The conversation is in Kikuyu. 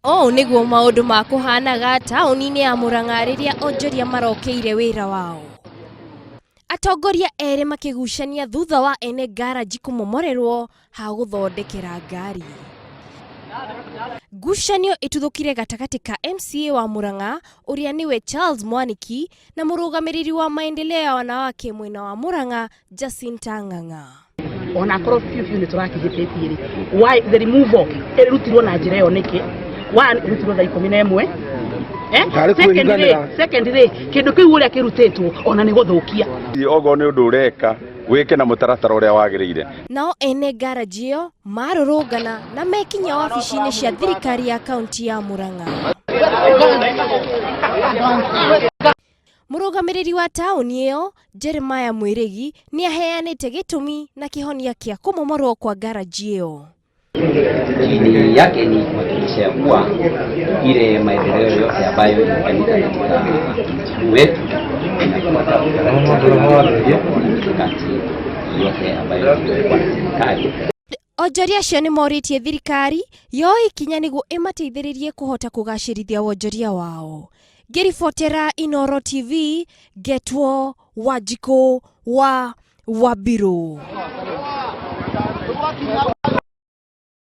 Ũũ nĩguo maũndũ makũhanaga taũni-inĩ ya Murang'a rĩrĩa onjoria marokĩire wĩra wao. Atongoria erĩ makĩgucania thutha wa ene ngaranji kũmomorerwo ha gũthondekera ngari. Ngucanio ĩtuthũkire gatagatĩ ka MCA wa Murang'a ũrĩa nĩwe Charles Mwaniki na mũrũgamĩrĩri wa maendeleo ya wanawake mwena wa Murang'a Jacinta Ng'ang'a. Ona akorwo biũ biũ nĩ tũrakĩhĩtĩtie rĩ, why the removal ĩrutirwo na njĩra ĩyo nĩkĩ? One, ĩrutirwo thaa 11. Eh? Tarĩ Second rĩ, kwĩriganĩra. second rĩ, kĩndũ kĩu ũrĩa kĩrutĩtwo ona nĩ gũthũkia. Okorwo nĩ ũndũ ũreka, wĩke na mũtaratara ũrĩa wagĩrĩire. Nao ene ngaranji ĩyo marũrũngana na mekinyia wabici-inĩ cia thirikari ya kaunti ya Murang'a. Mũrũgamĩrĩri wa taũni ĩyo Jeremiah Mwĩrĩgi nĩ aheanĩte gĩtũmi na kĩhonia kĩa kũmomorwo kwa ngaranji ĩyo. Chini yake ni kuhakikisha ya kuwa ile maendeleo yote ambayo imefanyika katika mji huu wetu inafuata utaratibu na mikakati yote ambayo imewekwa na serikali. Onjoria acio nĩ morĩtie thirikari yoe ikinya nĩguo ĩmateithĩrĩrie kũhota kũgacĩrithia wonjoria wao. Ngĩribotera Inooro TV, ngetwo Wanjikũ wa Wambirũ.